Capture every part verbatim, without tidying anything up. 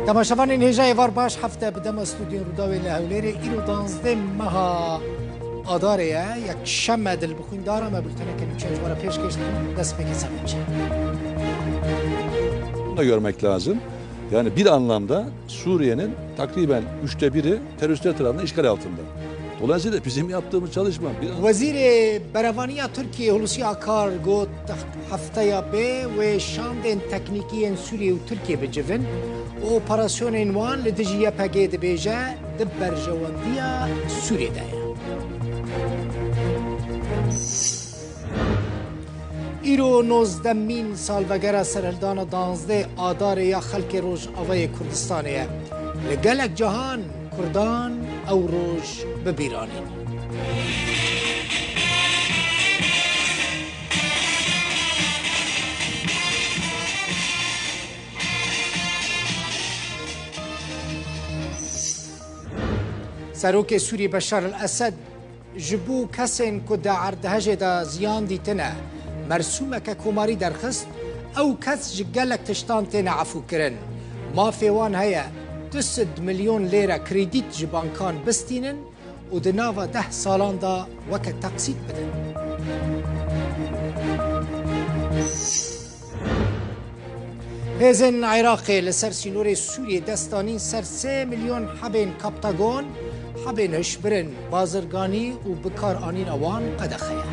Temaşevanên hêja êvar baş, hefte bi dema stûdyoyên Rûdawê li Hewlêrê, îro danzdeh meha Adarê ye, yekşeme, di li bixwîndara me bulteneke nûçe ji we re pêşkêş dikim, dest pê kesê min çe. Bunu da görmek lazım. Yani bir anlamda Suriye'nin takriben üçte biri teröristler tarafından işgal altında. Dolayısıyla bizim yaptığımız çalışma bir Wezîrê Berevaniya Tirkiyê Hulusi Akar got, hefteya bê wê şandên teknîkî yên Sûriyê û Tirkiyê bicivin û operasyonên wan li dijî Y P G, dibêje, di berjewendiya Sûriyê de ye. Îro nozdehmîn salvegera serhildana danzdeh Adarê ya xelkê Rojavayê Kurdistanê ye. Li gelek cahan Kurdan ew roj bi bîr anîn. Serokê Sûrî Beşar el-Esed ji bo kesên ku di erdhejê de ziyan dîtine, mersûmeke komarî derxist, ew kes ji gelek tiştan têne efûkirin. Mafê wan heye du sed milyon lêre kredît ji bankan bistînin û di nava deh salan de weke teqsît bidin. Hêzên Iraqê li ser sînorê Sûriyê dest danîn ser sê milyon hebên Captagon, hebên hişbirên bazirganî û bikaranîna wan qedexe ye.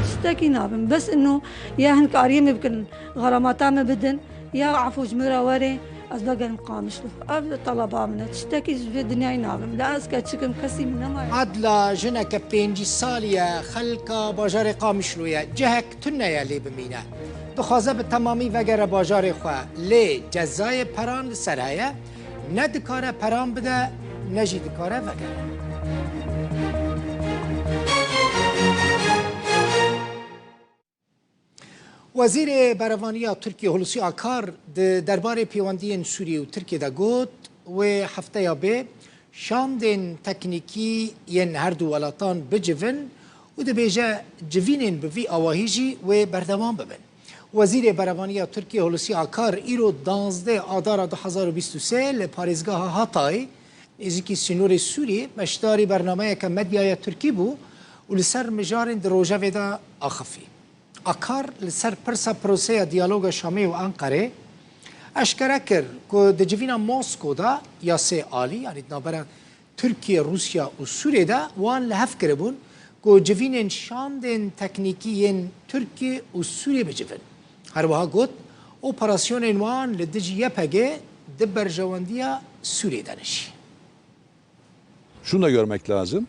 Tiştekî nabim. Bes ino ya hin kariyê min bikin, xeramata min bidin, ya efû ji min re were, ez vegerim Qamişlo. Ev teleba min e. Tiştekî ji vê dinyayê nabim. La ez keçik im, kesî min nemaye. Adla jineke pêncî salî ye, xelka bajarê Qamişlo ye. Cihek tune ye lê bimîne. Dixwaze bi temamî vegere bajarê xwe, lê cezayê peran li ser heye. Ne dikare peran bide, ne jî dikare vegere. Wezîrê Berevaniya Tirkiyê Hulusi Akar di derbarê pêwendiyên Sûriyê û Tirkiyê de got, wê hefteya bê şandên teknîkî yên her du welatan bicivin û dibêje, civînên bi vî awahî jî wê berdewam bibin. Wezîrê Berevaniya Tirkiyê Hulusi Akar îro danzdeh Adara du hezar û bîst û sê li parêzgeha Hatay, nêzîkî sînorê Sûriyê, beşdarî bernameyeke medyaya Tirkî bû û li ser mijarên di rojevê de axifî. Akar li ser pirsa proseya diyaloga Şamê û Enqerê eşkere kir ku di civîna Mosko de ya sê alî, yanî di navbera Tirkiye, Rûsya û Sûriyê de wan li hev kiribûn ku civînên şandên teknîkî yên Tirkiye û Sûriyê bicivin. Her wiha got, operasyonên wan li dijî Y P G di berjewendiya Sûriyê de ne jî. Şunu da görmek lazım.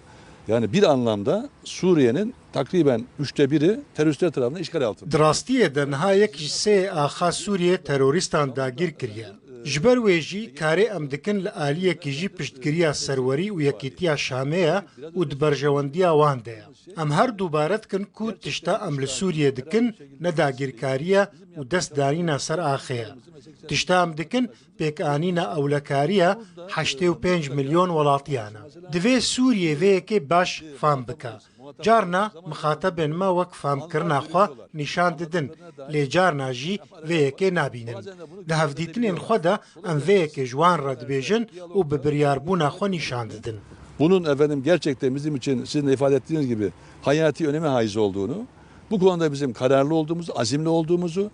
Yani bir anlamda Suriye'nin takriben üçte biri teröristler tarafından işgal altında. Di rastiyê de niha yek ji sê axa Sûriyê terorîstan dagîr kiriye. Ji ber wê jî karê em dikin li aliyekî jî piştgiriya serwerî û yekîtiya Şamê ye û di berjewendiya wan de ye. Em her dubare dikin ku tişta em li Sûriyê dikin ne dagîrkarî ye û dest danîna ser axê ye. Tişta em dikin pêkanîna ewlekarî ye heştê û pênc milyon welatiyan e. Divê Sûriyê vê yekê baş fam bike. Carna mixatebên me wek famkirina xwe nîşan didin, lê carna jî vê yekê nabînin. Di hevdîtinên xwe de em vê yekê ji wan re dibêjin û bi biryarbûna xwe nîşan didin. Bunun efendim gerçekten bizim için sizin de ifade ettiğiniz gibi hayati öneme haiz olduğunu, bu konuda bizim kararlı olduğumuzu, azimli olduğumuzu,